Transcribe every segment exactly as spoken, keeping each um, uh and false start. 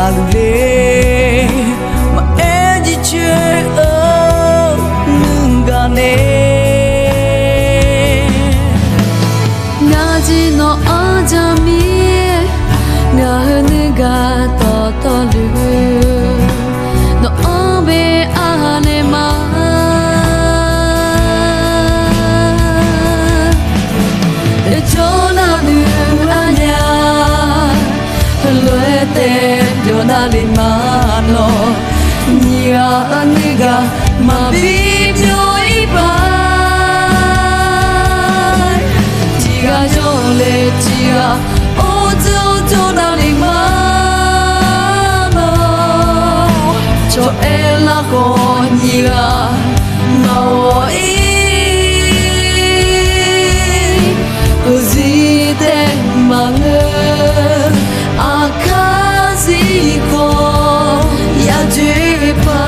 gaqluf le. Maqaer jircoer-eu nuigaq nae, ngaq jeq nawq-anr jaqmir, ngaq-euq nuigaq dawqtawvluf, nawq-anr bae aqnaeq ma. Jawrnav nuiv arnya, heulof-aer taef jawrnav le ma lawq. Nyiq ghaq nuigaq maqbi myawq-ir paq, tiq ghaq jawrle tiq ghaq, or dzeur jawrnav le ma lawq. Cawq-aer larkhawf nyiq ghaq maqghawq-ir, heuzir taef maqngeur, aqkar zir khawf yadzoer paq.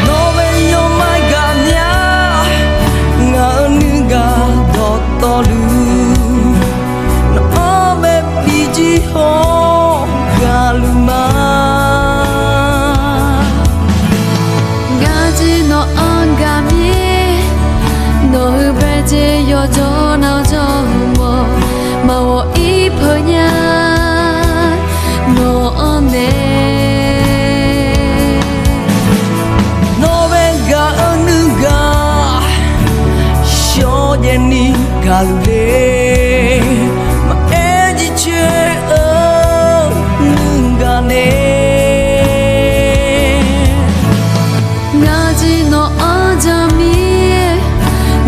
Nawr bae yawmaf gaq mya, ngaq-euq nuigaq dawqtawvluf, nawq-anr bae bijir haw gaqluf ma. Ngaq jeq nawq-anr gaqmir, nawq-euq bae jeq yawqjawr nav jawr mawf, maqghawq-ir peuq nya nawq-anr nae. Nawr bae gaq-eu nuigaq shawrjaev ni gaqluf le. Maqaer jircoer-eu nuigaq nae, ngaq jeq nawq-anr jaqmir,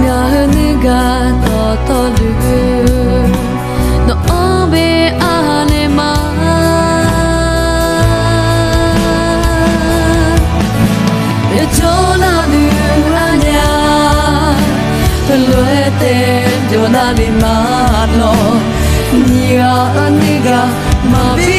ngaq-euq nuigaq dawqtawvluf, nawq-anr bae aqnaeq ma. Jawrnav nuiv arnya, heulof-aer taef jawrnav le ma lawq. Nyiq ghaq nuigaq maqbi